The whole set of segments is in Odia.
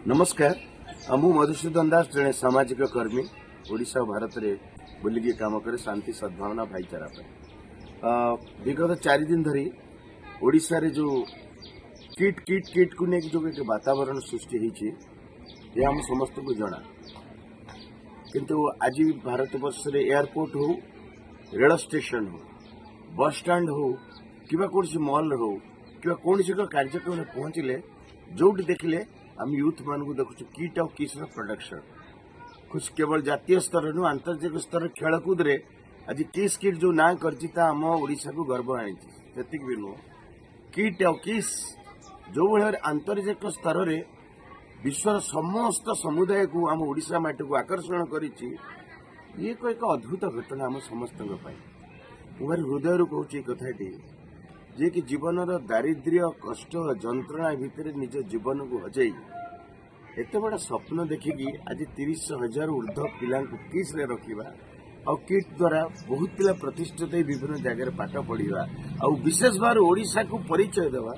ନମସ୍କାର, ମୁଁ ମଧୁସୂଦନ ଦାସ, ଜଣେ ସାମାଜିକ କର୍ମୀ। ଓଡ଼ିଶା ଓ ଭାରତରେ ବୁଲିକି କାମ କରେ ଶାନ୍ତି, ସଦ୍ଭାବନା, ଭାଇଚାରା ପାଇଁ। ବିଗତ 4 ଦିନ ଧରି ଓଡ଼ିଶାରେ ଯେଉଁ କିଟ୍ କିଟ୍ କିଟ୍କୁ ନେଇକି ଯେଉଁ ଏକ ବାତାବରଣ ସୃଷ୍ଟି ହେଇଛି, ଏହା ଆମ ସମସ୍ତଙ୍କୁ ଜଣା। କିନ୍ତୁ ଆଜି ଭାରତବର୍ଷରେ ଏୟାରପୋର୍ଟ ହଉ, ରେଳ ଷ୍ଟେସନ ହଉ, ବସଷ୍ଟାଣ୍ଡ ହଉ କିମ୍ବା କୌଣସି ମଲ୍ ହଉ କିମ୍ବା କୌଣସି ଏକ କାର୍ଯ୍ୟକ୍ରମରେ ପହଞ୍ଚିଲେ, ଯୋଉଠି ଦେଖିଲେ ଆମେ ୟୁଥ୍ ମାନଙ୍କୁ ଦେଖୁଛୁ କିଟ୍ ଆଉ କିସ୍ର ପ୍ରଡକ୍ସନ। ଖୁସି କେବଳ ଜାତୀୟ ସ୍ତର ନୁହଁ, ଆନ୍ତର୍ଜାତିକ ସ୍ତର ଖେଳକୁଦରେ ଆଜି କିସ୍ କିଟ୍ ଯୋଉ ନାଁ କରିଛି, ତା ଆମ ଓଡ଼ିଶାକୁ ଗର୍ବ ଆଣିଛି। ସେତିକି ବି ନୁହଁ, କିଟ୍ ଆଉ କିସ୍ ଯୋଉଭଳି ଭାବରେ ଆନ୍ତର୍ଜାତିକ ସ୍ତରରେ ବିଶ୍ୱର ସମସ୍ତ ସମୁଦାୟକୁ ଆମ ଓଡ଼ିଶା ମାଟିକୁ ଆକର୍ଷଣ କରିଛି, ଇଏ ଏକ ଅଦ୍ଭୁତ ଘଟଣା ଆମ ସମସ୍ତଙ୍କ ପାଇଁ। ମୁଁ ଭାରି ହୃଦୟରୁ କହୁଛି ଏ କଥାଟି, ଯିଏକି ଜୀବନର ଦାରିଦ୍ର୍ୟ, କଷ୍ଟ, ଯନ୍ତ୍ରଣା ଭିତରେ ନିଜ ଜୀବନକୁ ହଜେଇ ଏତେ ବଡ଼ ସ୍ୱପ୍ନ ଦେଖିକି ଆଜି 30,000 ଉର୍ଦ୍ଧ୍ୱ ପିଲାଙ୍କୁ କିସ୍ରେ ରଖିବା ଆଉ କିଟ୍ ଦ୍ୱାରା ବହୁତ ପିଲା ପ୍ରତିଷ୍ଠିତ ହେଇ ବିଭିନ୍ନ ଜାଗାରେ ପାଠ ପଢ଼ିବା ଆଉ ବିଶେଷ ଭାବରେ ଓଡ଼ିଶାକୁ ପରିଚୟ ଦେବା,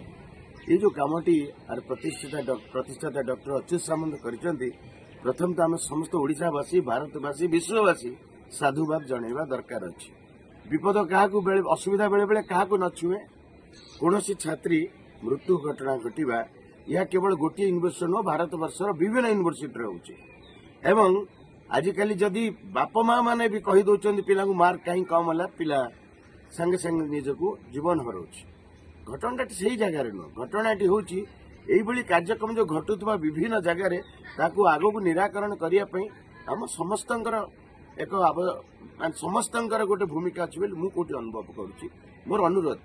ଏଇ ଯୋଉ କାମଟି ଆର ପ୍ରତିଷ୍ଠାତା ଡକ୍ଟର ଅଚ୍ୟୁତ ସାମନ୍ତ କରିଛନ୍ତି, ପ୍ରଥମ ତ ଆମେ ସମସ୍ତ ଓଡ଼ିଶାବାସୀ, ଭାରତବାସୀ, ବିଶ୍ୱବାସୀ ସାଧୁବାଦ ଜଣାଇବା ଦରକାର ଅଛି। ବିପଦ କାହାକୁ ବେଳେ, ଅସୁବିଧା ବେଳେ ବେଳେ କାହାକୁ ନ ଛୁଏଁ। କୌଣସି ଛାତ୍ରୀ ମୃତ୍ୟୁ ଘଟଣା ଘଟିବା, ଏହା କେବଳ ଗୋଟିଏ ୟୁନିଭର୍ସିଟି ନୁହଁ, ଭାରତବର୍ଷର ବିଭିନ୍ନ ୟୁନିଭର୍ସିଟିରେ ହେଉଛି। ଏବଂ ଆଜିକାଲି ଯଦି ବାପା ମା ମାନେ ବି କହି ଦଉଛନ୍ତି ପିଲାଙ୍କୁ ମାର୍କ କାହିଁ କମ୍ ହେଲା, ପିଲା ସାଙ୍ଗେ ସାଙ୍ଗେ ନିଜକୁ ଜୀବନ ହରାଉଛି। ଘଟଣାଟି ସେଇ ଜାଗାରେ ନୁହଁ, ଘଟଣାଟି ହେଉଛି ଏଇଭଳି କାର୍ଯ୍ୟକ୍ରମ ଯୋଉ ଘଟୁଥିବା ବିଭିନ୍ନ ଜାଗାରେ, ତାକୁ ଆଗକୁ ନିରାକରଣ କରିବା ପାଇଁ ଆମ ସମସ୍ତଙ୍କର ଏକ ମାନେ ସମସ୍ତଙ୍କର ଗୋଟେ ଭୂମିକା ଅଛି ବୋଲି ମୁଁ କୋଉଠି ଅନୁଭବ କରୁଛି। ମୋର ଅନୁରୋଧ,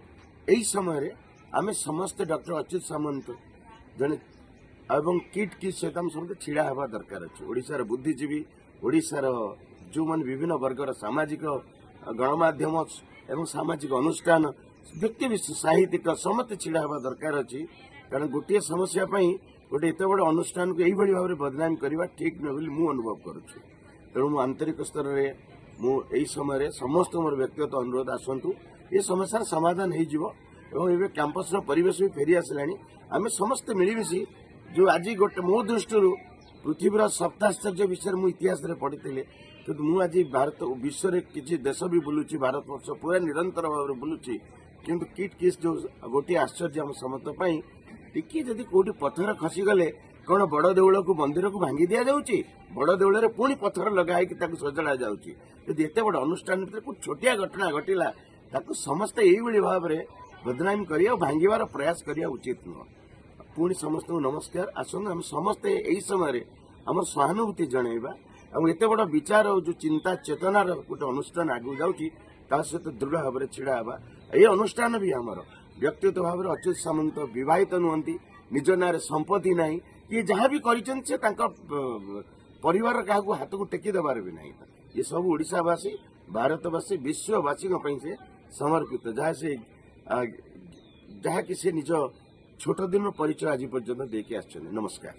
ଏହି ସମୟରେ ଆମେ ସମସ୍ତେ ଡକ୍ଟର ଅଚ୍ୟୁତ ସାମନ୍ତ ଜଣେ ଏବଂ କିଟ୍ କିସ୍ ସହିତ ଆମେ ସମସ୍ତେ ଛିଡ଼ା ହେବା ଦରକାର ଅଛି। ଓଡ଼ିଶାର ବୁଦ୍ଧିଜୀବୀ, ଓଡ଼ିଶାର ଯେଉଁମାନେ ବିଭିନ୍ନ ବର୍ଗର ସାମାଜିକ ଗଣମାଧ୍ୟମ ଏବଂ ସାମାଜିକ ଅନୁଷ୍ଠାନ, ବ୍ୟକ୍ତି ବିଶେଷ, ସାହିତ୍ୟିକ, ସମସ୍ତେ ଛିଡ଼ା ହେବା ଦରକାର ଅଛି। କାରଣ ଗୋଟିଏ ସମସ୍ୟା ପାଇଁ ଗୋଟେ ଏତେ ବଡ଼ ଅନୁଷ୍ଠାନକୁ ଏଇଭଳି ଭାବରେ ବଦନାମ କରିବା ଠିକ୍ ନୁହେଁ ବୋଲି ମୁଁ ଅନୁଭବ କରୁଛି। ତେଣୁ ମୁଁ ଆନ୍ତରିକ ସ୍ତରରେ ମୁଁ ଏହି ସମୟରେ ସମସ୍ତ ମୋର ବ୍ୟକ୍ତିଗତ ଅନୁରୋଧ, ଆସନ୍ତୁ, ଏ ସମସ୍ୟାର ସମାଧାନ ହେଇଯିବ ଏବଂ ଏବେ କ୍ୟାମ୍ପସର ପରିବେଶ ବି ଫେରି ଆସିଲାଣି। ଆମେ ସମସ୍ତେ ମିଳିମିଶି ଯୋଉ ଆଜି ଗୋଟେ ମୋ ଦୃଷ୍ଟିରୁ ପୃଥିବୀର ସପ୍ତାଶ୍ଚର୍ଯ୍ୟ ବିଷୟରେ ମୁଁ ଇତିହାସରେ ପଢିଥିଲି, କିନ୍ତୁ ମୁଁ ଆଜି ଭାରତ ବିଶ୍ୱରେ କିଛି ଦେଶ ବି ବୁଲୁଛି, ଭାରତବର୍ଷ ପୁରା ନିରନ୍ତର ଭାବରେ ବୁଲୁଛି, କିନ୍ତୁ କିଟ୍ କିସ୍ ଯୋଉ ଗୋଟିଏ ଆଶ୍ଚର୍ଯ୍ୟ ଆମ ସମସ୍ତଙ୍କ ପାଇଁ। ଟିକିଏ ଯଦି କୋଉଠି ପଥର ଖସିଗଲେ କଣ ବଡ ଦେଉଳକୁ, ମନ୍ଦିରକୁ ଭାଙ୍ଗି ଦିଆଯାଉଛି? ବଡ ଦେଉଳରେ ପୁଣି ପଥର ଲଗା ହେଇକି ତାକୁ ସଜଡ଼ା ଯାଉଛି। ଯଦି ଏତେ ବଡ ଅନୁଷ୍ଠାନ ଭିତରେ କୋଉ ଛୋଟିଆ ଘଟଣା ଘଟିଲା, ତାକୁ ସମସ୍ତେ ଏଇଭଳି ଭାବରେ ବଦନାମ କରିବା ଓ ଭାଙ୍ଗିବାର ପ୍ରୟାସ କରିବା ଉଚିତ ନୁହଁ। ପୁଣି ସମସ୍ତଙ୍କୁ ନମସ୍କାର। ଆସନ୍ତୁ, ଆମେ ସମସ୍ତେ ଏହି ସମୟରେ ଆମର ସହାନୁଭୂତି ଜଣାଇବା ଏବଂ ଏତେ ବଡ ବିଚାର ଆଉ ଯୋଉ ଚିନ୍ତା ଚେତନାର ଗୋଟେ ଅନୁଷ୍ଠାନ ଆଗକୁ ଯାଉଛି, ତା ସହିତ ଦୃଢ ଭାବରେ ଛିଡା ହେବା। ଏହି ଅନୁଷ୍ଠାନ ବି ଆମର ବ୍ୟକ୍ତିଗତ ଭାବରେ ଅଚ୍ୟୁତ ସାମନ୍ତ ବିବାହିତ ନୁହନ୍ତି, ନିଜ ନାଁରେ ସମ୍ପତ୍ତି ନାହିଁ। ଇଏ ଯାହା ବି କରିଛନ୍ତି, ସେ ତାଙ୍କ ପରିବାର କାହାକୁ ହାତକୁ ଟେକି ଦେବାର ବି ନାହିଁ। ଏ ସବୁ ଓଡ଼ିଶାବାସୀ, ଭାରତବାସୀ, ବିଶ୍ୱବାସୀଙ୍କ ପାଇଁ ସେ ସମର୍ପିତ, ଯାହାକି ସେ ନିଜ ଛୋଟ ଦିନର ପରିଚୟ ଆଜି ପର୍ଯ୍ୟନ୍ତ ଦେଇକି ଆସିଛନ୍ତି। ନମସ୍କାର।